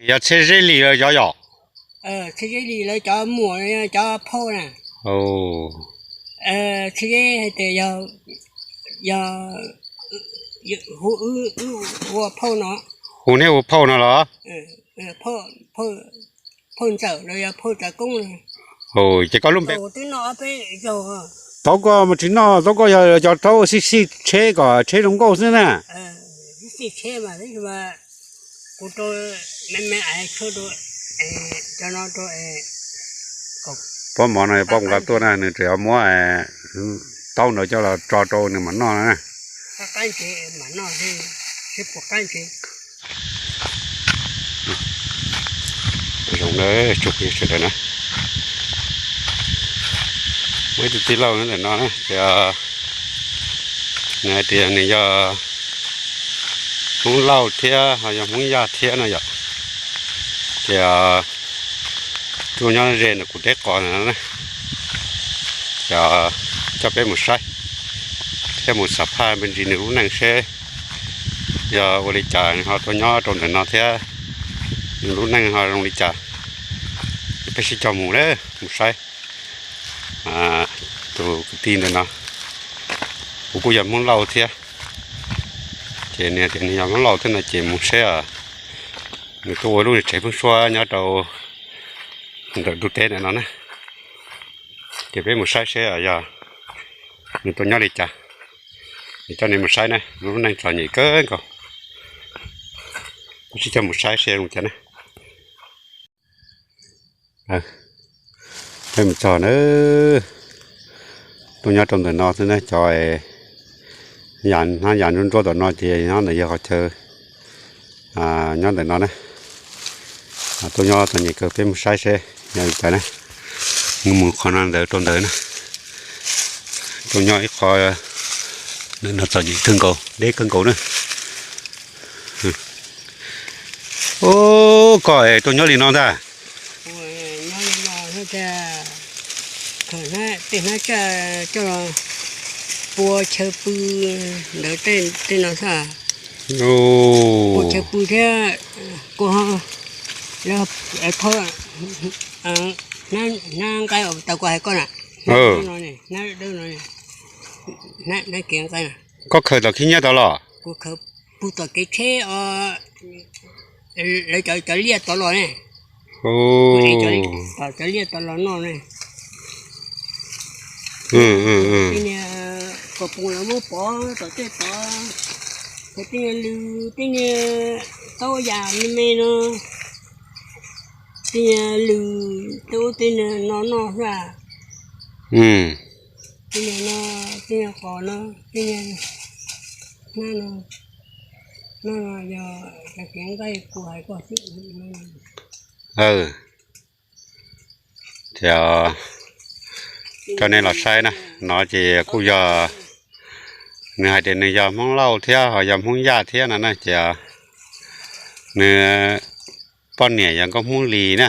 Yog Txhiaj Zeb Lis lawv cov yom? Txhiaj Zeb Lis lawv cov muam, cov phauj na. Txhiaj Zeb hais tias yog, yog hu wb ua phauj no. Hu neb ua phauj no los? Phauj Ntxawm los yog phauj Txawv Koob. Ces koj lub npe, tau koj mus tsis noj, tau koj yog cov rau xij xij tsheb kom tsheb zoo nkauj xwb na. Kuv rau me me aiv tshuaj rau, cov no rau. Pob mov no pob nqa tuaj na, nws tseem yuav muab taub ntawd coj los tso rau nws mam noj na. Zoo na, tsoom phooj ywg sawv daws na, muaj ib tug tij laug nyob ntawm no na, ces nws hais tias nws yog Hmoob Lauj thiab ho yog Hmoob Yaj thiab no yom. Ces tuaj nyob ze ntawm kuv teb qos ntawm no na, ces coj peb mus saib thiab mus xam phaj me ntsis nws lub neej seb yog ua li cas nws ho tuaj nyob rau ntawm no thiab nws lub neej ho zoo li cas. Ces peb sib cog mus, mus saib tus kwv tij ntawm no. Kuv kuj yog Hmoob Lauj thiab, ces nws tias nws yog Hmoob Lauj thiab no ces mus seb nws tuaj ua lub tsev pheeb suab nyob rau ntawm ntuj teb ntawm no na. Ces peb mus saib seb yog nws tuaj nyob li cas, es coj nej mus saib na, lub neej txom nyem kawg nkaus. Peb sib cog mus saib seb zoo cas na. Peb mus txog na, tuaj nyob rau ntawm no xwb na, cov hnab yas ntsuab ntsuab tom no ces nyob ntawm yawg qhov chaw, nyob ntawm no na. Tuaj nyob txom nyem kawg, peb mus saib seb yog li cas na. Mus mus qhov no ntawd rau ntawd na, tuaj nyob ib qho ntawm no txom nyem kawg nkaus, deb kawg nkaus na. Ub, koj es tuaj nyob li no ntag. Tej hnab tsaj coj los pua chaw pw ntawd tej no xwb. Pua chaw pw thiab, kuv thawb hnab nqaij uas tau kuv hais koj na, hnab dawb no, hnab kev nqaij. Koj khaws tom khib nyiab tod los? Kuv khaws pug tom kev tsheb, lawv cov liaj tod los ne. Tom cov liaj tod los noj ne. Tej niag kom pus lawv muab pov tom tej tod, tej niag lws, tej niag taub yas me me no, tej niag lws, tej ub tej no noj xwb. Tej niag no, tej niag qos no, tej niag hnab no, hnab no yog cov kev nqaij kuv hais koj xwb. Ces coj nej los saib na, no ces kuj yog, nws hais tias nws yog Hmoob Lauj thiab ho yog Hmoob Yaj thiab no na, ces nws poj niam yog nkauj Hmoob Lis na,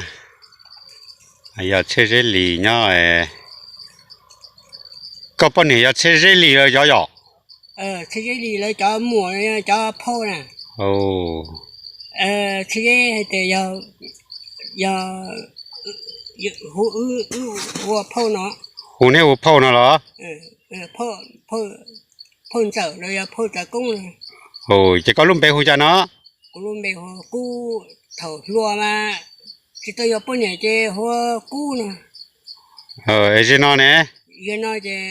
yog Txhiaj Zeb Lis nyob. Koj poj niam yog Txhiaj Zeb Lis los yog? Lawv cov muam, cov phauj na. Txhiaj Zeb hais tias yog, yog hu wb ua phauj no. Hu neb ua phauj no los? Phauj Ntxawm los yog phauj Txawv Koob. Ces koj lub npe hu cas no? Kuv lub npe hu Kub. Thaum hluas mas tsis tau yuav poj niam ces hu Kub no. Es ze no ne? Ze no ces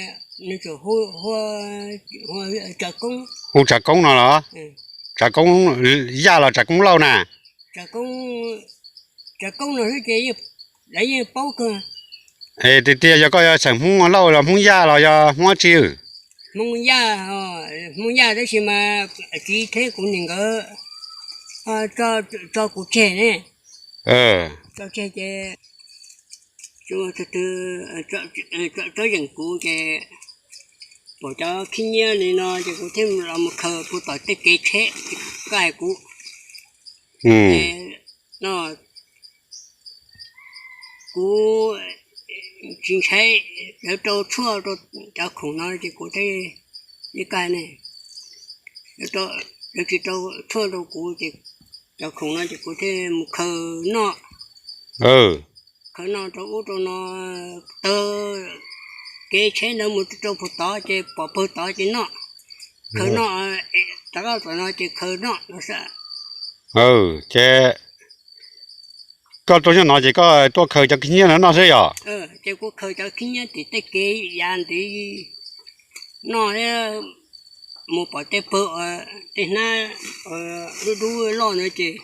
nws txawm hu, hu Txawv Koob. Hu Tsav Koob no los? Tsav Koob Yaj los Tsav Koob Lauj na? Tsav Koob no xwb ces lawv yeej paub kawg. Es tiag tiag yog koj yog xeem Hmoob Lauj los Hmoob Yaj los yog Hmoob dab tsi? Hmoob Yaj, Hmoob Yaj tab sis mas txiv thiab kuv niam nkawd tso kuv tseg ne. Tso tseg ces tso yeem kuv ces pom cov khib nyiab li no ces kuv thiaj los mus khaws kuv tom tej kev tsheb, koj hais kuv. No kuv tsis ntshai, lawv rau tshuaj rau cov khoom no ces kuv thiaj li kaj ne. Lawv tsis rau tshuaj rau kuv ces cov khoom no ces kuv thiaj mus khaws noj, khaws noj rau ub rau no, taug kev tsheb ntawd mus rau pug tod ces pom pawg tod ces noj, khaws noj, rov qab tom no ces khaws noj no xwb. Ces koj tuaj nyob no ces koj tuaj khaws cov khib nyiab no noj xwb yom? Ces kuv khaws cov khib nyiab tim tej kev yav ntawd noj, mus pom tej pawg, tej hnab dub dub loj no ces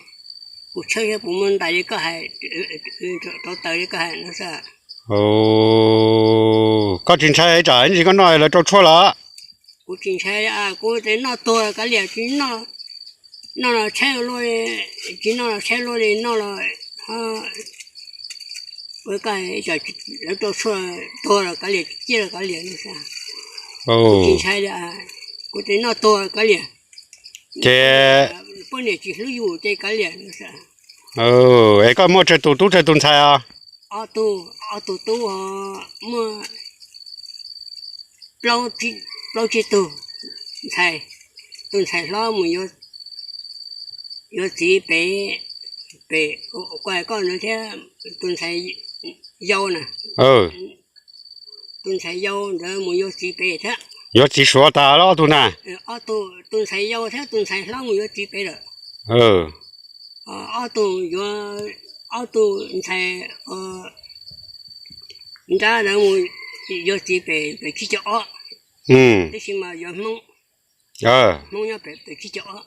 kuv tshawb saib puas muaj ntais li koj hais, rau taws li koj hais no xwb. Koj tsis ntshai tsam ib ntsis koj noj lawv rau tshuaj lawm? Kuv tsis ntshai, kuv tias noj tuag kav liam, tsis noj los tshaib luaj, tsis noj los tshaib luaj li, noj los ua koj lawv rau tshuaj, tuag los kav liam, ciaj los kav liam no xwb. Kuv tsis ntshai li, kuv tias noj tuag kav liam, ces poj niam tsis hlub yus ces kav liam no xwb. Es koj muaj tsawg tus tub tsawg tus ntxhais os? Ob tug, ob tug tub, muaj plaub tsib tug ntxhais. Tus ntxhais hlob mus yuav txiv pem, pem, kuv hais koj no thiab, tus ntxhais yau na, tus ntxhais yau ntawd mus yuav txiv pem thiab. Yuav txiv suav tas ob tug na? Ob tug, tus ntxhais yau thiab tus ntxhais hlob mus yuav txiv pem lawm. Ob tug yuav, ob tug ntxhais nrab ntawd mus yuav txiv pem, pem tsib caug ob, tab sis mas yuav Hmoob, Hmoob nyob pem, pem tsib caug ob.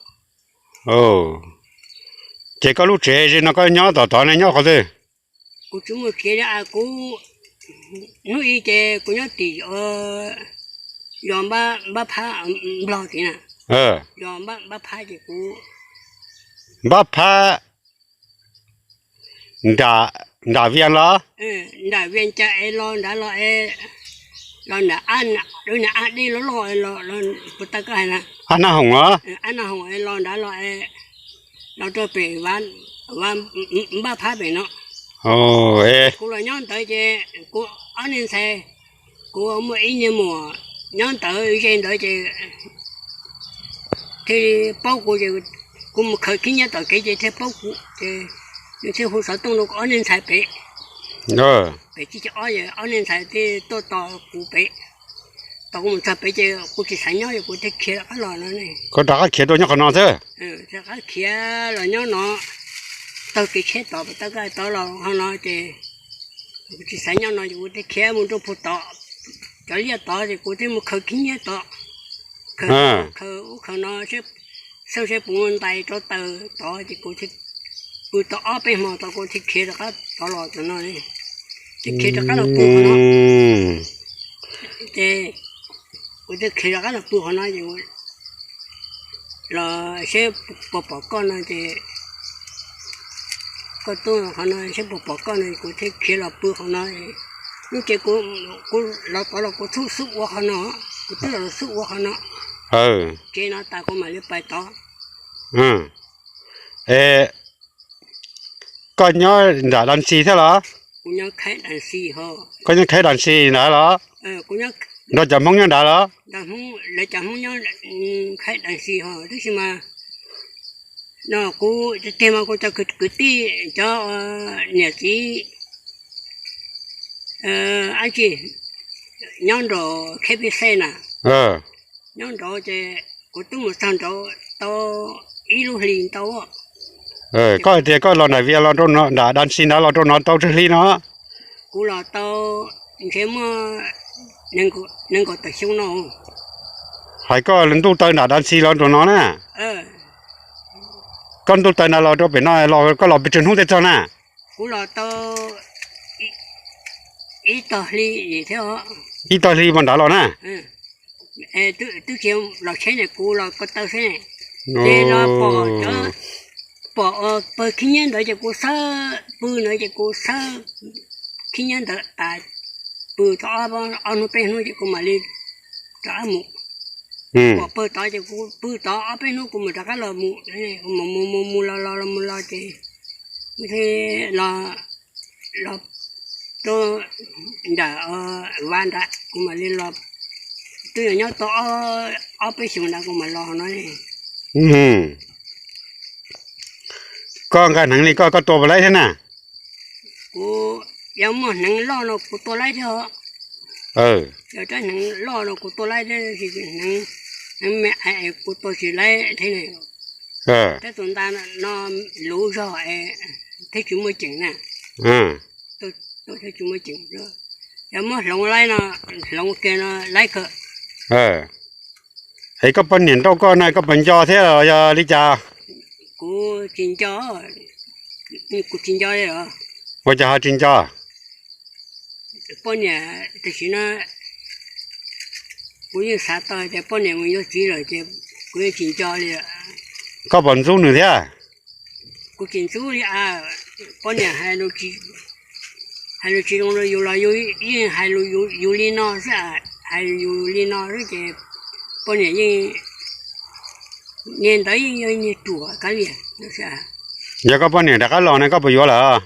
Ces koj lub tsev ze no koj nyob tom tod ne, nyob qhov twg? Kuv tsis muaj tsev li, kuv hnub ib ces kuv nyob tim yog npab phab Nplog tid na, yog npab phab ces kuv, npab phab nram Vias los? Nram Vias cas es los nrad los es, los nram, lub niag ab dej loj loj los, puas tau koj hais na? Ab Naj Hoom los? Ab Naj Hoom es los nrad los es, los rau pem npab phab pem no. Kuv los nyob ntawd ces kuv ob niag ntxhais, kuv muaj ib niag muam nyob ntawd ze ntawd ces thiaj li paub kuv ces kuv mus khaws khib nyiab tom kev ces thiaj paub kuv ces nws thiaj hu xov tooj rau kuv ob niag ntxhais pem, pem tsib caug ob, ob niag ntxhais thiaj tuaj tos kuv pem. Tos kuv mus txog pem ces kuv tsis xav nyob ces kuv thiaj khiav rov qab los no. Koj rov qab khiav tuaj nyob qhov no xwb? Rov qab khiav los nyob no, taug kev tsheb tod, tau koj tod los qhov no ces kuv tsis xav nyob no ces kuv thiaj khiav mus rau pug tod, cov liaj tod ces kuv thiaj mus khaws khib nyiab tod, khaws, khaws ub khaws no, xauj seb puas muaj ntais rau taws tod ces kuv thiaj pw tau ob peb hmo tod kuv thiaj khiav rov qab tod los tod no, thiaj khiav rov qab los pw qhov no. Ces kuv thiaj khiav rov qab los pw qhov no ces los seb puas pom koj no ces, koj tuaj qhov no seb puas pom koj no kuv thiaj khiav los pw qhov no. Hnub ces kuv los tod los kuv txhub xub ua qhov no, kuv twb los xub ua qhov no, tsev no tas kuv mam li pais tod. Es koj nyob nram Dam Ntxis thiab los? Koj nyob Khaib Dam Ntxis ntawd los? Nrog cov Hmoob nyob nrad los? Lawv cov Hmoob nyob Khaib Dam Ntxis ho, tab sis mas no kuv tiag tiag mas kuv cov kwv tij, cov niam txiv ab tsi, nyob nraum K P C na, nyob nraud ces kuv twb mus txog nraud tau ib lub hlis ntau. Koj hais tias koj los nram Vias los rau no, nram Dam Ntxis ntawd los rau no tau tsawg hli no? Kuv los tau ntshe muaj nees nkaum tawm xyoo no. Hais koj ntuj taw nram Dam Ntxis los rau no na? Koj ntuj taw ntawd los rau pem no, koj los pes tsawg hnub thiaj txog na? Kuv los tau ib tog hli thiab. Ib tog hli mas nrad los na? Twb tsis los tsheb ne, kuv los ko taw xwb ne. Ces los pom cov, pom pawg khib nyiab ntawd ces kuv xawb pw ntawd ces kuv xawb khib nyiab ntawd tas, pw tau ob hnub peb hnub ces kuv mam li rov qab mus. Pom pawg tod ces kuv pw tod ob peb hnub kuv mam rov qab los mus, mus mus mus los los los mus los ces kuv thiaj los, los rau nram Vaj nrad kuv mam li los, twb yog nyob tau ob peb xyoos nrad kuv mam los no. Koj nqa hneev li koj, koj tua puas laib thiab na? Kuv, yog muaj hneev loj no kuv tua laib thiab os. Yog rab hneev loj no kuv tua laib thiab, hneev, hneev me es kuv tua tsis laib thiab ne. Thiab tus nta no luv zog es thiab tsis muaj ceem na. Tua thiab tsis muaj ceem. Yog muab hloov laib no, hloov kiag no laib kawg. Es koj poj niam nrauj koj na, koj puas nco thiab los yog li cas? Kuv tsis nco, kuv tsis nco li os. Ua cas ho tsis nco? Poj niam tam sim no kuv yeej xav tau tias poj niam mus yuav txiv lawm ces kuv yeej tsis nco li. Koj puas ntxub nws thiab? Kuv tsis ntxub li a, poj niam hais lus tsis zoo rau yus los yus yeej hais lus yus li no xwb, hais yus li no xwb ces poj niam yeej, niag ntawd yeej yog niag ruam kav liam. Yog koj poj niam rov qab los no koj puas yuav lawm?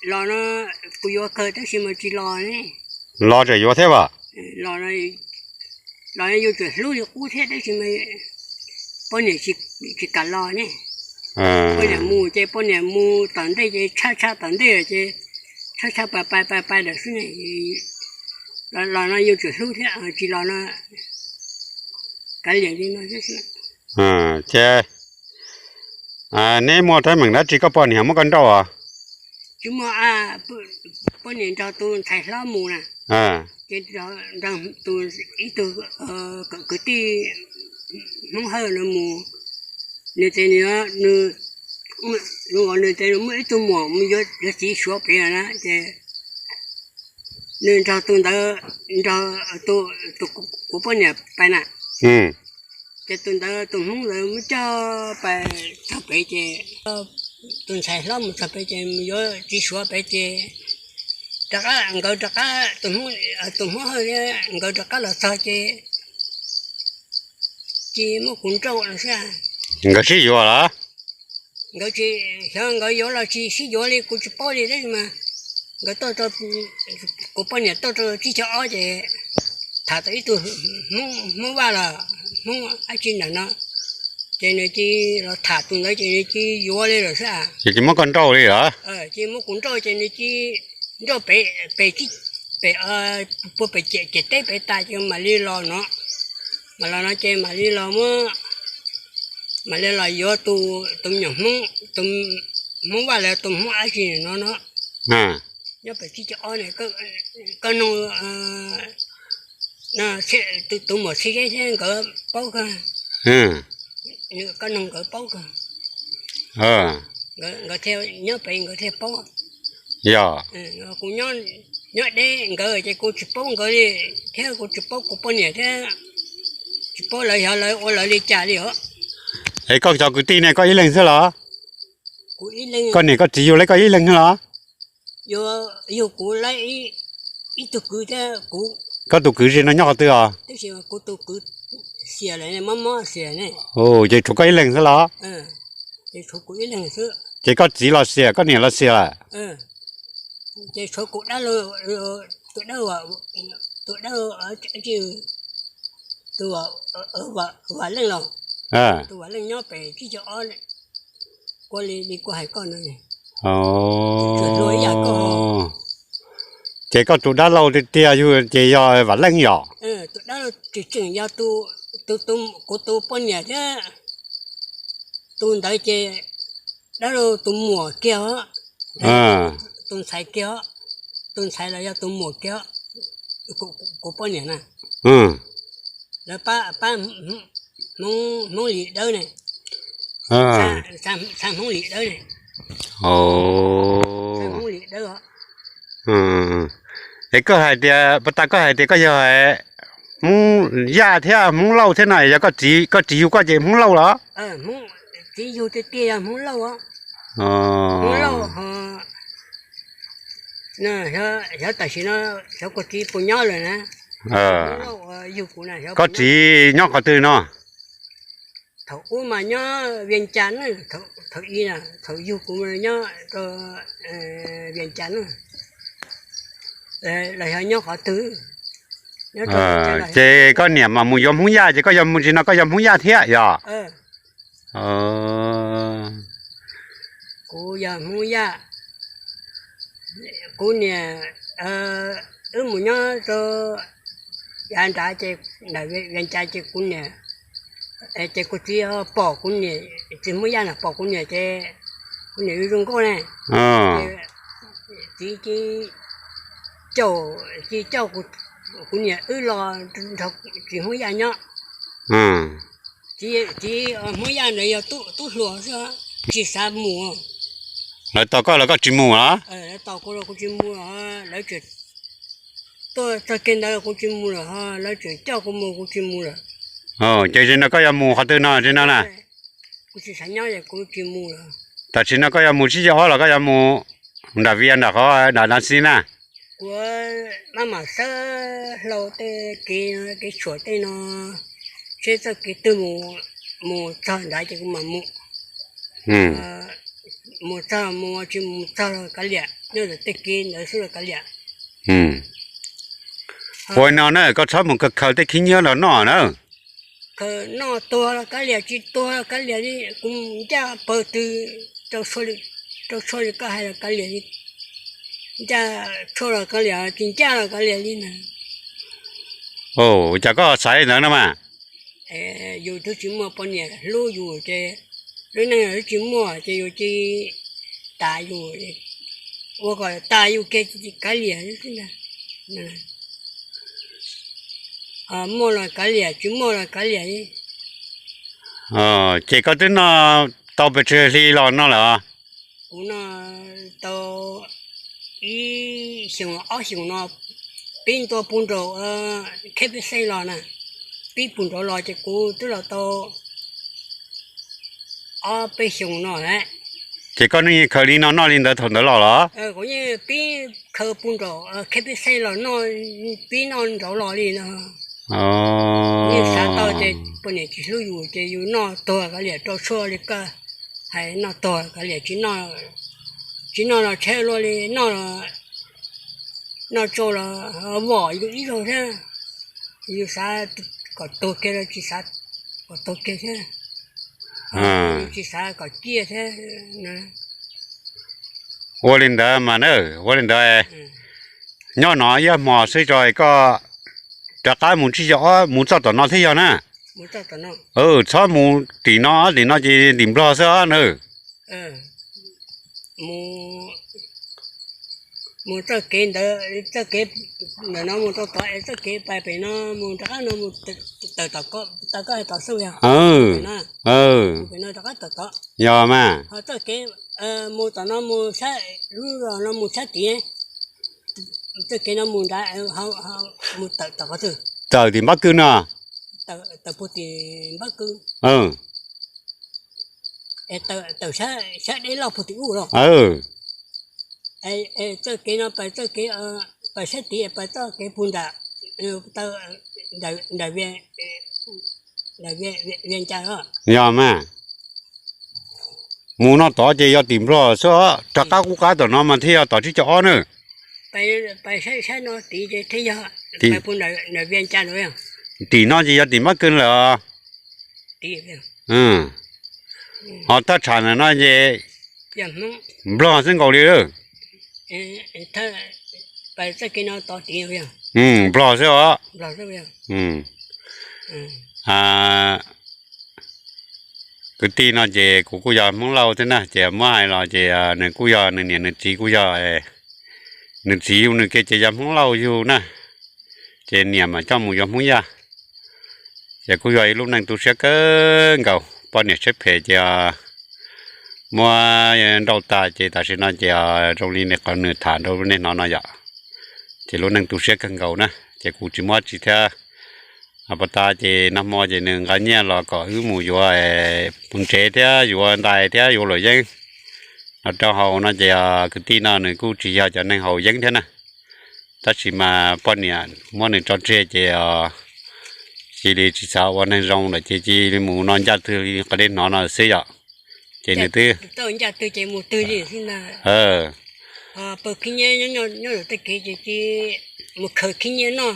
Los no kuv yuav kawg tab sis mas tsis los ne. Los tseem yuav thiab as? Los no yus tseem hlub li qub thiab tab sis mas poj niam tsis kam los ne. Poj niam mus ces poj niam mus tom ntej ces tshaj tshaj tom ntej lawm ces tshaj tshaj pais pais pais pais lawm xwb ne. Los no yus tseem hlub thiab, tsis los no kav liam li no xwb. Ces neb muaj teeb meem dab tsi koj poj niam muab koj nrauj os? Tsis muaj, poj niam nrog tus ntxhais hlob mus na, ces nrog tus, ib tug kwv tij Hmoob Hawj no mus, nws tias nws, nws tias nws muaj ib tug muam mus yuav txiv Suav pem na ces nws nrog tus ntawd, nrog tus, kuv poj niam pais na. Ces tus ntawd tus Hmoob ntawd muab coj pais txog pem ces tus ntxhais hlob mus txog pem ces mus yuav txiv Suav pem ces rov qab nkawd rov qab tus Hmoob, tus Hmoob Hawj thiab nkawd rov qab los txog ces tsis muab kuv nrauj no xwb. Nkawd sib yuav los? Nkawd tsis, xyov nkawd yuav los tsis sib yuav li kuv tsis paub li tab sis mas nkawd tuaj rau, kuv poj niam tuaj rau tsib caug ob ces tham tau ib tug Hmoob Vaj los Hmoob dab tsi ntawm no ces nws cia li los tham tus ntawd ces nws cia li yuav li lawm xwb. Ces cia li muab koj nrauj li lawm? Cia li muab kuv nrauj ces nws cia li nrauj pem, pem, pem, puag pem ciam teb pem tas ces mam li los no, mam los no ces mam li los muab, mam li los yuav tus, tus me nyuam Hmoob, tus Hmoob Vaj los tus Hmoob dab tsi no no. Nyob pem tsib caug ob ne, koj noog tus muam Txhiaj Zeb thiab nkawd paub kawg. Koj noog nkawd paub kawg. Nkawd thiaj nyob pem nkawd thiaj paub. Yog kuv nyob deb nkawd ces kuv tsis paub nkawd li, thiab kuv tsis paub kuv poj niam thiab, tsis paub lawv xyov lawv ua lawv li cas li os. Es koj cov kwv tij ne koj ib leeg xwb los? Koj niam koj txiv yug lawv koj ib leeg xwb los? Yug kuv lawv ib tug kwv thiab kuv. Koj tus kwv ze no nyob qhov twg os? Tab sis kuv tus kwv xiam lawm, mob mob xiam ne. Ces tshuav koj ib leeg xwb los? Ces tshuav kuv ib leeg xwb. Ces koj txiv los xiam, koj niam los xiam lawm? Ces tshuav kuv dab laug, tus dab, tus dab, tus Vam Leej los, tus Vam Leej nyob pem tsib caug ob, kuv li, li kuv hais koj no. Tsuas hlua ib yam koj. Ces koj tus dab laug tiag tiag yug ces yog Vam Leej yom? Tus dab laug tseem tseem yog tus, kuv tus poj niam thiab. Tus ntawd ces dab laug tus muam kiag os, tus ntxhais kiag os, tus ntxhais los yog tus muam kiag os, kuv poj niam na. Lawv pab, pab Hmoob Lis Dawb ne, xav Hmoob Lis Dawb ne. Hmoob Lis Dawb. Es koj hais tias, puas tas koj hais tias koj yog Hmoob Yaj thiab Hmoob Lauj thiab no, yog koj txiv, koj txiv yug koj ces Hmoob Lauj los? Txiv yug tiag tiag yog Hmoob Lauj. Hmoob Lauj, xyov tam sim no xyov kuv txiv puas nyob lawm na. Koj txiv nyob qhov twg no? Thaum ub mas nyob Vias Cas na, thaum i, thaum yug kuv nyob Vias Cas na, los yog nyob qhov twg. Ces koj niam mas mus yuav Hmoob Yaj ces koj yog mus tsis no koj yog Hmoob Yaj thiab yog? Kuv yog Hmoob Yaj, kuv niam, wb mus nyob rau yav nrad ces ntawm Vias Cas ces kuv niam, ces kuv txiv pom kuv niam, txiv Hmoob Yaj na pom kuv niam ces kuv niam zoo nkauj ne, ces txiv cia caum, cia caum kuv niam wb los nrog txiv Hmoob Yaj nyob. Txiv Hmoob Yaj ntawd yog tub hluas xwb, tsis xav mus. Lawv tos koj los koj tsis mus los? Lawv tos kuv los kuv tsis mus, lawv tseem tuaj txog kiag ntawd los kuv tsis mus lawm, lawv tseem coj kuv mus kuv tsis mus lawm. Ces zaum no koj yuav mus qhov twg no zaum no na? Kuv tsis xav nyob es kuv tsis mus lawm. Tam sim no koj yuav mus tsib caug ob los koj yuav mus nram Vias nram qhov nram Dav Xis na? Kuv maj mam xawb hlau tej kev, kev tshuam tej no, seb txoj kev twg mus txog nrad ces kuv mam mus. Mus txog mus, tsis mus txog los kav liam, nyob ntawm tej kev ntawd xwb los kav liam. Ua no na, koj txhob mus khaws khaws tej khib nyiab los noj na. Khaws noj tuag los kav liam, tsis tuag los kav liam li, kuv ncaj pawg twg rau tshuaj li koj hais los kav liam li. Ncaj tshuaj los kav liam, tsis ncaj los kav liam li na. Ua cas koj xav li ntawd no mas? Yus twb tsis muaj poj niam hlub yus ces, lub neej twb tsis muaj ces yus cia tas yus, ua kom tas yus kiag kav liam xwb ntag. Muaj los kav liam, tsis muaj los kav liam. Ces koj twb noj tau pes tsawg hli los no lawm? Kuv noj tau ib xyoos ob xyoos no, pib ntua puag nraum K F C los na, pib puag nraud los ces kuv twb los tau ob peb xyoos no lawm. Ces koj yeej khaws li no noj li ntawd thaum ntawd los los? Kuv yeej pib khaws puag nraum K F C los noj, pib noj nraud los li no. Yeej xav tau ces poj niam tsis hlub yus ces yus noj tuag kav liam, rau tshuaj li koj hais noj tuag kav liam, tsis noj los tshaib luaj li, noj los, noj tsau los vom yus ib zaug thiab. Yus xav kom tuag kiag los tsis xav kom tuag kiag thiab, yus tsis xav kom ciaj thiab. Ua li ntawd mas na, ua li ntawd, nyob no ib hmo xwb tso koj rov qab mus tsib caug ob mus txoj tom no thiab yog na? Txhob mus tim no, tim no ces tim Nplog xwb os na. Mus txoj kev ntawd, txoj kev ntawm no mus rau tod es txoj kev pais pem no mus rov qab no mus tawm tom ko, tau koj hais tod xwb yog? Pem no rov qab tawm tod. Yog mas. Ho txoj kev mus tom no mus sab, lub zos no mus sab tid, txoj kev no mus nrad, mus tawm tom qhov twg? Tawm tim Npab Kwb no. Tawm puag tim Npab Kwb. Es tawm sab deb loj puag tim ub los? Txoj kev no pais txoj kev, pais sab tid pais txoj kev puag nram, nram Vias Cas os? Yog mas. Mus no tod ces yog tim Nplog xwb os, rov qab qub qab tom no mas thiaj yog tom tsib caug ob na. Pais sab no tid ces thiaj yog, pais puag nram Vias Cas lawm. Tim no ces yog tim Npab Kwb lawm. Ho thaj tsam ntawm no ces Nplog xwb nkaus li. Nplog xwb os. Kwv tij no ces kuv kuj yog Hmoob Lauj thiab na, ces muab hais los ces nws kuj yog nws niam nws txiv kuj yog, nws txiv yug nws kiag ces yog Hmoob Lauj yug na, ces niam mas coj mus yuav Hmoob Yaj. Ces kuj yog ib lub neej tu siab kawg nkaus, poj niam siab phem ces muab nrauj tag ces tam sim no ces zoo li qhov nws tham rau nej hnov no yom, ces lub neej tu siab kawg nkaus na, ces kuv tsis muab tsi thiab. Pos tas ces nag hmo ces nws nqa nyiaj los kom wb mus yuav ntsev thiab yuav ntais thiab yuav luam yeeb no rau haus no ces kwv tij no nws kuj tsis yog cov neeg haus yeeb thiab na, tab sis mas poj niam muab nws tso tseg ces cia li tsis xav ua neeg zoo lawm ces cia li mus no ncaj twg li qhov dej hnov no xwb yom. Ces nws twb, mus khaws khib nyiab noj,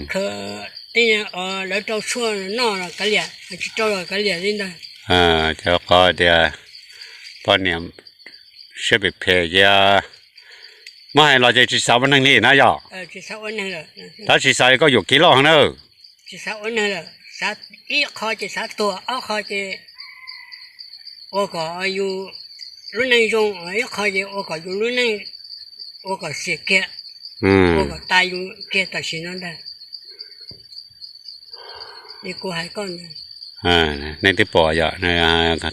khaws tej, lawv rau tshuaj noj los kav liam, tsis rau los kav liam li ntag. Ces qhov tias poj niam Siab phem phem ces muab hais los ces tsis xav ua neeg li na yog? Tab sis xav koj yuam kev loj heev na. Ib qho ces xav tuag, ob qho ces ua kom yus lub neej zoo, ib qho ces ua kom yus lub neej ua kom xiam kiag, ua kom tas yus kiag tam sim no ntag. Kuv hais koj, nej twb pom yom,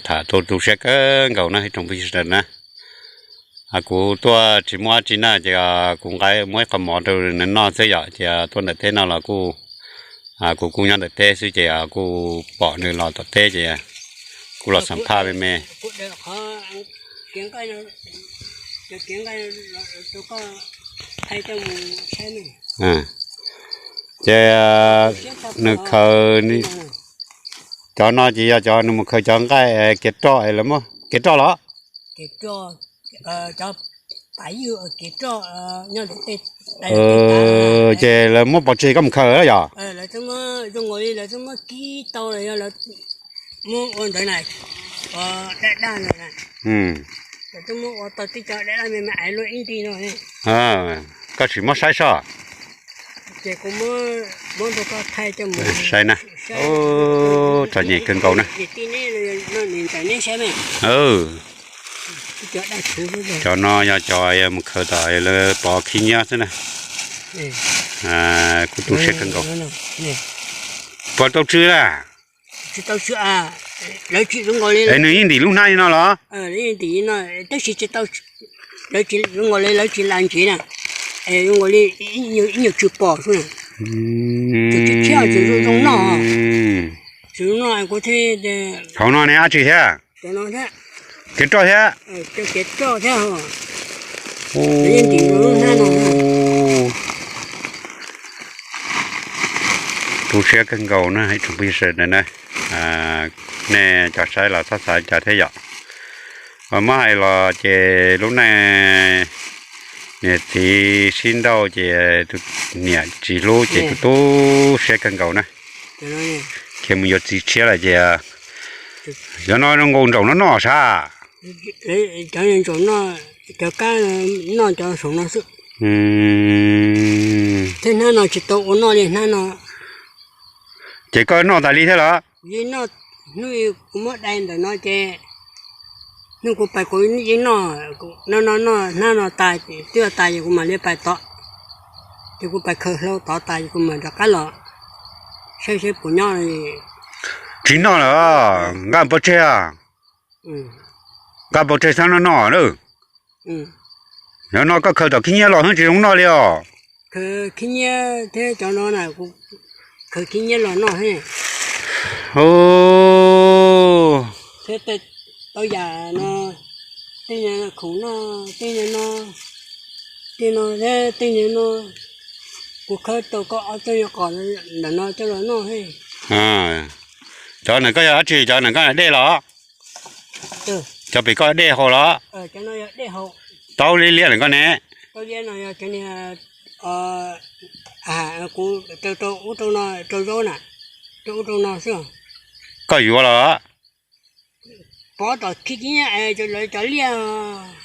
tham tu tu siab kawg nkaus na ib tsoom phooj ywg sawv daws na. Kuv tuaj tsis muaj dab tsi na ces kuv nqa muab ib qho mov rau nws noj xwb yom, ces tuaj ntawm teb no los kuj, kuv kuj nyob ntawm teb xwb ces kuj pom nws los tom teb ces kuj los xam phaj me me. Ces nws khaws, cov no ces yog cov nws mus khaws cov nqaij kev roj, kev roj los? Ces lawv muab pov tseg koj mus khaws yom? Koj sim muab saib soj. Saib na, txom nyem kawg nkaus na. Cov no yog cov mus khaws tom lawv pov khib nyiab xwb na. Kuj tu siab kawg nkaus. Puas tau tsw na? Es nws yeej ntim lub hnab li no los? Tab sis lawv tsis la ntsev na, zoo nkaus li ib nyuag tsw pom xwb na. Tsis tshiab, tsis zoo noj. Tsis zoo noj kuv thiaj. Hauv no ne dab tsi thiab? Kev roj thiab? Kev roj thiab. Tu siab kawg nkaus na ib tsoom phooj ywg sawv daws na. Nej cov saib los txhob xav cas thiab yom. Muab hais los ces lub neej niam txiv sib nrauj ces tus niam tsis hlub ces tu tu siab kawg nkaus na. Khiav mus yuav txiv tshiab lawm ces yog no zoo nkaus ntsaum no noj sas. Cov kab noj cov saum no xwb. Thiab hnab no tsis tau ua noj li hnab no. Ces koj noj tas li thiab los? Yeej noj, hnub kuv muab dai ntawm no ces hnub kuv pais kuv yeej noj, no no noj hnab no tas, twb tas ces kuv mam li pais tod. Ces kuv pais khaws hlau tod tas ces kuv mam rov qab los saib seb puas nyob. Tsis noj lawm, nqa pov tseg. Nqa pov tseg txhob noj noj lawm. Yog no koj khaws tom khib nyiab los xwb tsis zoo noj li os. Khib nyiab thiab cov no na, khaws khib nyiab los noj. Thiab tau yam no, tej khoom noj, tej no, tej no, tej no, kuv khawb tau koj ob txoj nyuag qos ntawm no coj los noj. Cov ntawm koj yog dab tsi? Cov ntawm koj dej los? Cov pem koj dej haus los? Taub liab liab ntawm koj ne? Kuv rau ub rau no, rau zaub na, rau ub rau no xwb. Koj yuav los? Pov tom khib nyiab, lawv cov liaj,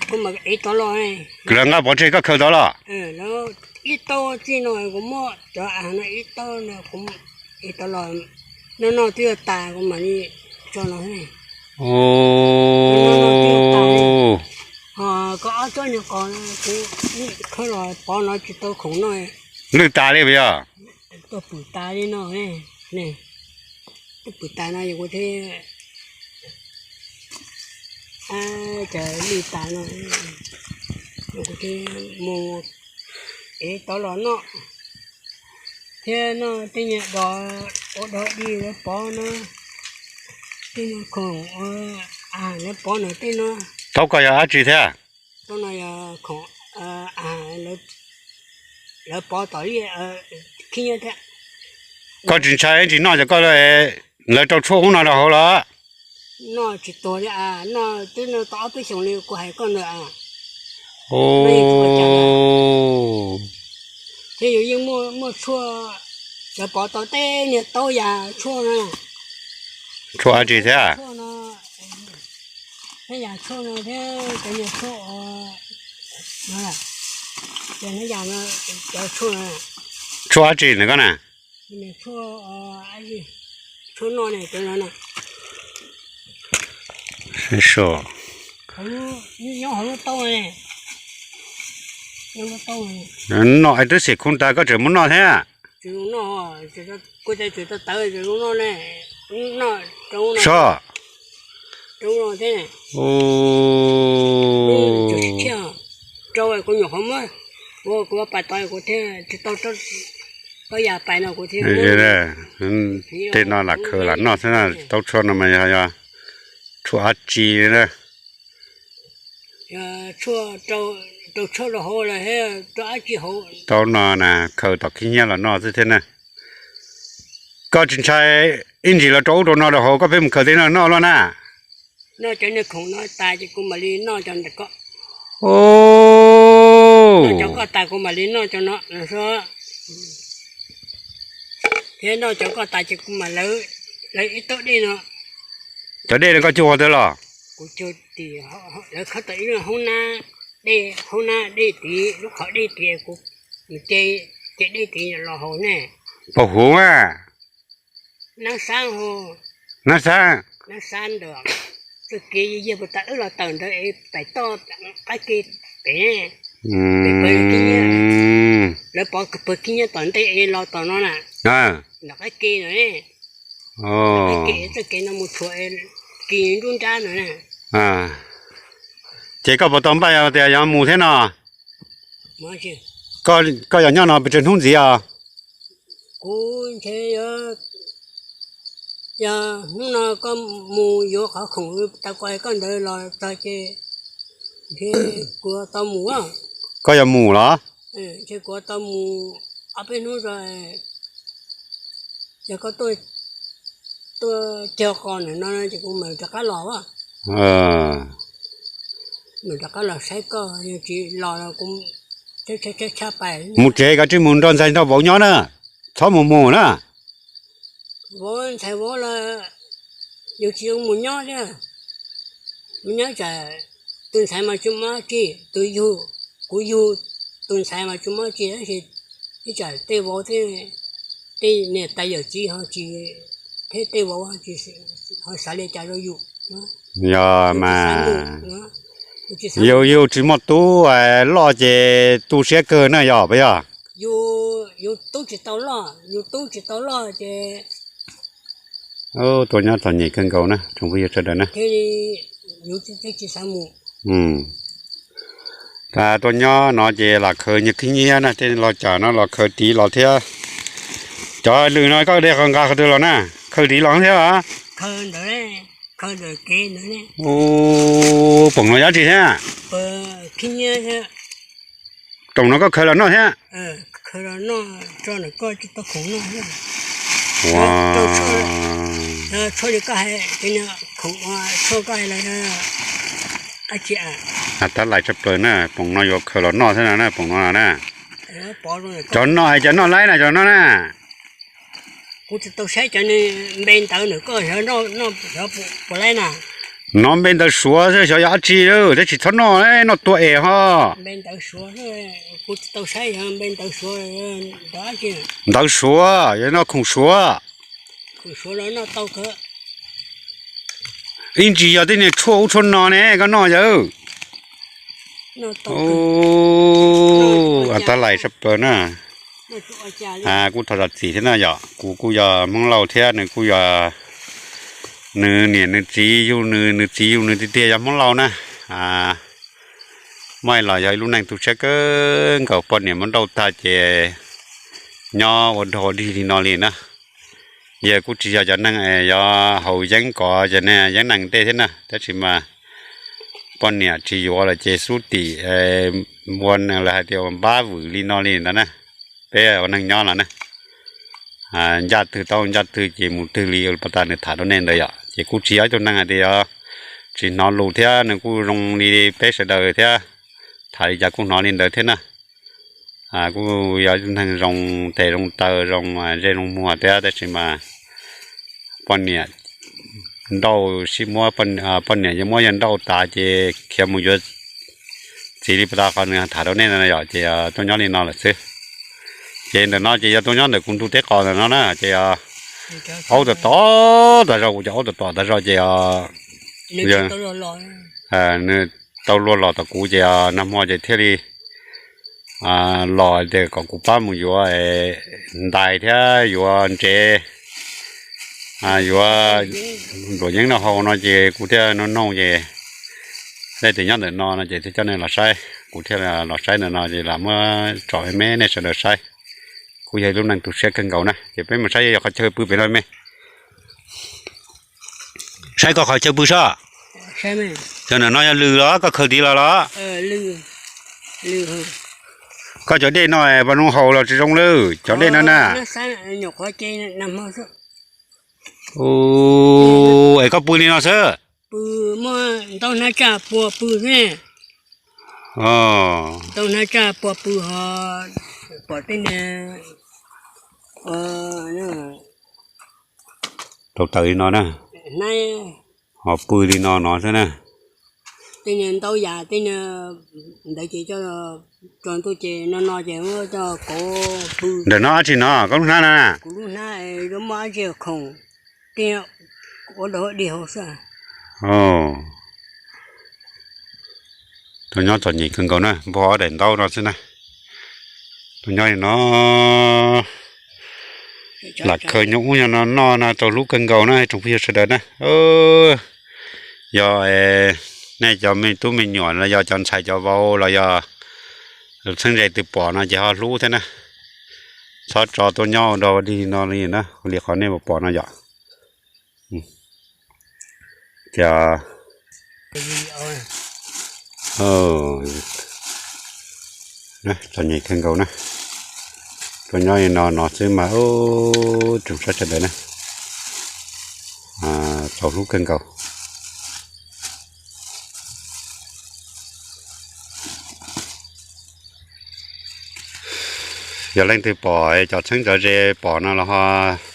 kuv mam ev tod los. Lawv nqa pov tseg koj khaws tod los? Ib tauj txij no kuv muab cov av no ib tauj no kuv ev tod los, noj noj twb yuav tas kuv mam li tso no. Ho koj ob txoj nyuag qos kuv khawb los pov no tsis tau khoom noj. Lwj tas li puas yog? Tuaj pwm tas li no, tuaj pwm tas no yog kuv thiaj, cas lwj tas no, kuv thiaj mus ev tod los noj thiab noj tej nyuag dog ua dog dig lawv pov no, tej nyuag khoom av lawv pov no tej no. Taub koj yog dab tsi thiab? Taub no yog khoom av lawv pov tom liaj khib nyiab thiab. Koj tsis ntshai tsis noj ces koj, lawv rau tshuaj ub no rau hauv los? Noj tsis tuag li as, noj twb noj tau ob peb xyoos li kuv hais koj ntawd as. Thiab yus yeej muaj tshuaj, lawv pov tau tej niag taub yam tshuaj no. Tshuaj dab tsi thiab? Tshuaj no, Hnab yas tshuaj no thiab cov niag tshuaj, cov hnab yas no, cov tshuaj no. Tshuaj dab tsi ntawm koj na? Niag tshuaj, tshuaj noj ne, cov no na. Nyob hauv lub taub ne. Noj es twb xim khum tag koj tseem muab noj thiab? Tsis zoo noj, kuv tseem tawv tseem zoo noj ne. Noj rau no, rau no thiab ne. Rau kuv nyuam qhuav muab, kuv kuv pais tod kuv thiaj tsis tau, tau yas pais no kuv thiaj. Tej no lam khaws lam noj xwb na, taub tshuaj no mas yog tshuaj dab tsi na? Rau tshuaj rau hauv los rau dab tsi hauv. Taub no na, khaws tom khib nyiab los noj xwb thiab na. Koj tsis ntshai ib ntsis los rau ub rau no rau hauv, koj pheej mus khaws tej no noj luaj na? Noj cov niag khoom no tas ces kuv mam li noj cov ntawm koj. Noj cov koj tas kuv mam li noj cov no. Thiab noj cov koj tas ces kuv mam lawv ib tug dej no. Cov dej no koj cug ua twg los? Kuv cug tim lawv khawb tau ib lub hoob nab, dej hoob nab dej tid, lub qhov dej tid kuv mus ce, ce dej tid los haus ne. Pos huv a. Nab xab, nab xab, nab xab ntawd, txoj kev yog puag ta wb los tawm ntawd es pem toj qab ke pem, pem pawg khib nyiab, lawv pov pawg khib nyiab tom ntej es los tom no na, nram qab ke no, qab ke txoj kev no mus tshuam kis nruab nrab no na. Ces koj puas tau npaj tias yog mus thiab no? Koj yog nyob no pes tsawg hnub ntxiv os? Kuv ntshe yog hnub no koj mus yuav qhov khoom tau ko koj ntawd los txog ces ntshe kuv tau mus. Koj yog mus los? Ntshe kuv tau mus ob peb hnub, yog koj tuaj cog qos ntawm no ces kuv mam rov qab los. Mam rov qab los saib koj, yog tsis los kuv tshab pais. Mus tsev koj tsis mus nrog ntxhais nrog vauv nyob na, txhob mus mus na. Vauv ntxhais vauv los yus tsis zoo mus nyob thiab. Mus nyob tsam tus ntxhais mas tsis muaj dab tsi, tus yug, kuv yug tus ntxhais mas tsis muaj dab tsi, tab sis ib tsam tej vauv thiab tej niam tais yawm txiv ho tsis, thiab tej vauv ho xav li cas rau yus. Yog mas, yus yug tsis muaj tub loj ces tu siab kawg na yog puas yog? Yus tub tsis tau loj, yus tub tsis tau loj ces tuaj nyob txom nyem kawg nkaus na tsoom phooj ywg sawv daws na. Tuaj nyob no ces lam khaws nyuag khib nyiab na, tej los cas no los khaws tiv los thiab. Cov lws no koj de qhov nqa qhov twg los na? Khaws tiv los thiab los? Poom no yog dab tsi thiab? Poom no koj khaws los noj thiab? Tab lais tshaj plaws na, poom no yuav khaws los noj thiab no na, poom no na. Cov no hais cov noj laib na, cov no na. Kuv tsis tau saib cov npe ntawd nws koj xyov puas laib na. No npe ntawd suav xwb, xyov yog dab tsi, tab sis txhob noj, noj tua es ho. Npe ntawd suav, kuv tsis tau saib yog npe ntawd suav, ntawd dab tsi. Ntawd suav, yog noj khoom suav. Khoom suav los noj tau kawg. Ib ntsis yog tej niag tshuaj ub tshuaj no ne koj noj yawg. Tab lais tshaj plaws na. Kuj thov zam txim thiab na yom, kuv kuj yog Hmoob Lauj thiab nws kuj yog, nws niam nws txiv yug nws, nws txiv yug nws tiag tiag yog Hmoob Lauj na. Muaj los yog ib lub neej tu siab kawg nkaus, poj niam muab nrauj tag ces nyob ua dog ua dig li no li na. Yog kuj tsis yog cov neeg yog haus yeeb kov ces yeeb neeg tej thiab na, tab sis mas poj niam tsis yuav lawm ces xub tim ua neeg lawv hais tias ua npab vwm li no li ntawd na. Peb ua neeg nyob los na, ncaj twg tau ncaj twg ces mus twg li pas tas nws tham rau nej ntawd yom. Ces kuj tsis yog ib tug neeg hais tias yog tsis hnov lus thiab, nws kuj zoo li peb sawv daws thiab, tham li cas kuj hnov li ntawd thiab na. Kuj yog ib tug neeg zoo tes zoo taw, zoo zej zoo muag thiab, tab sis mas poj niam nrauj sib muab, poj niam yawg muab yawg nrauj tas ces khiav mus yuav txiv li pas tas qhov nws tham rau nej no yom, ces tuaj nyob li no lawm xwb. Ces ntawm no ces yog tuaj nyob ntawm kuv ntug teb qos ntawm no na, ces aub tom tom tas zog, kuv cov aub tom tom tas zog ces nws tau luag los tom kuv ces nag hmo ces thiaj li los tias kom kuv pab mus yuav ntais thiab yuav ntsev, yuav npluam yeeb noj haus no ces kuv thiaj nug noog ces leej twg nyob ntawm no no ces thiaj coj nej los saib, kuv thiaj los saib ntawm no ces lam muab tso me me nej sawv daws saib. Kuj yog ib lub neej tu siab kawg nkaus na, ces peb mus saib yog qhov chaw pw pem no me. Saib koj qhov chaw pw sob. Cov ntawm no yog lws los koj khaws tiv los los? Koj cov dej no pas zoo haus los tsis zoo lawm cov dej no na. Es koj pw li no xwb? Pw, muaj ntau hnab tsaj pua pw xwb. Ntau hnab tsaj pua pw ho pom tej niag rau taws li no na, ho pw li no no xwb na. Tej niag ntau yam tej niag ntawd ces coj tso ntuj ces no no ces muab coj kauv pw. Ntawm no dab tsi no koj lub hnab na? Kuv lub hnab yuav muaj dab tsi khoom, tej ua dog dig hauv xwb. Tuaj nyob txom nyem kawg nkaus na, npog ob daim ntaub no xwb na. Tuaj nyob li no lam khaws nyob ub nyob no noj na, txaus hlub kawg nkaus na tsoom phooj ywg sawv daws na. Yog nej cov me tub me nyuam los yog cov ntxhais cov vauv los yog txheeb ze twg pom no ces ho hlub thiab na. Txhob tso tuaj nyob ua dog dig no li na, li qhov nej pom no yom. Ces txom nyem kawg nkaus na, tuaj nyob li no no xwb mas tsoom saib sawv daws na, txaus hlub kawg nkaus. Yog leej twg pom cov txheeb cov ze pom no los ho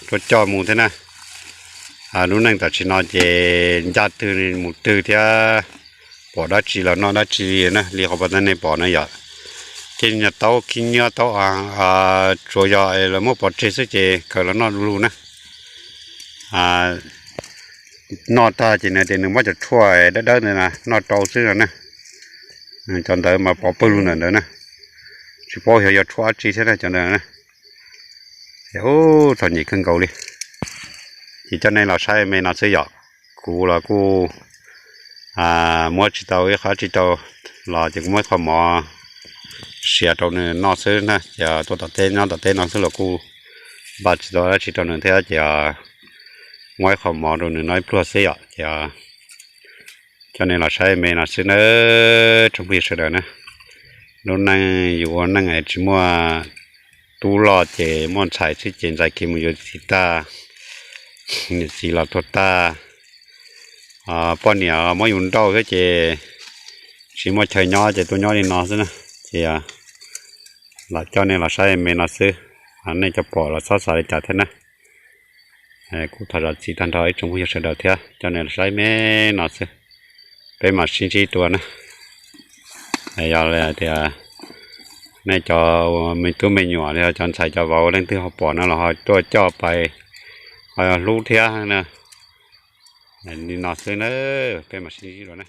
tuaj coj mus thiab na. Lub neej tam sim no ces ncaj twg mus twg thiab, pom dab tsi los noj dab tsi na, li qhov pas tag nej pom no yom. Ces nyuag taub khib nyiab taub, tsuas yog lawv muab pov tseg xwb ces khaws los noj du lug na. Noj tag ces nws tias nws muab cov tshuaj dawb dawb ntawd noj rau xwb no na. Cov ntawd mas pov pawg lug ntawm ntawd na, tsis paub xyov yog tshuaj dab tsi thiab na cov ntawd na. Ub, txom nyem kawg nkaus li. Ces coj nej los saib me no xwb yom. Kuv los kuj muab tsis tau ib qho dab tsi rau los ces kuv muab ib qho mov siav rau nws noj xwb na, ces tuaj tom teb nyob tom teb no xwb los kuj npaj tsis tau dab tsi rau nws thiab ces muab ib qho mov rau nws noj ib pluag xwb yom. Ces coj nej los saib me no xwb nawb tsoom phooj ywg sawv daws na. Lub neej yus ua neej tsis muaj tub loj ces muaj ntxhais xwb ces ntxhais khiav mus yuav txiv tag, niam txiv los tuag tag, poj niam muab yus nrauj xwb ces tsis muaj chaw nyob ces tuaj nyob li no xwb na. Ces lam coj nej los saib me no xwb, nej cov pom los txhob xav li cas thiab na. Kuj thov zam txim tag nrho ib tsoom phooj ywg sawv daws thiab, coj nej los saib me no xwb, peb mam sib ntsib dua na. Yog li hais tias nej cov me tub me nyuam los yog cov ntxhais cov vauv leej twg ho pom no los ho tuaj coj pais, ho hlub thiab na. Li no xwb na, peb mam sib ntsib dua na.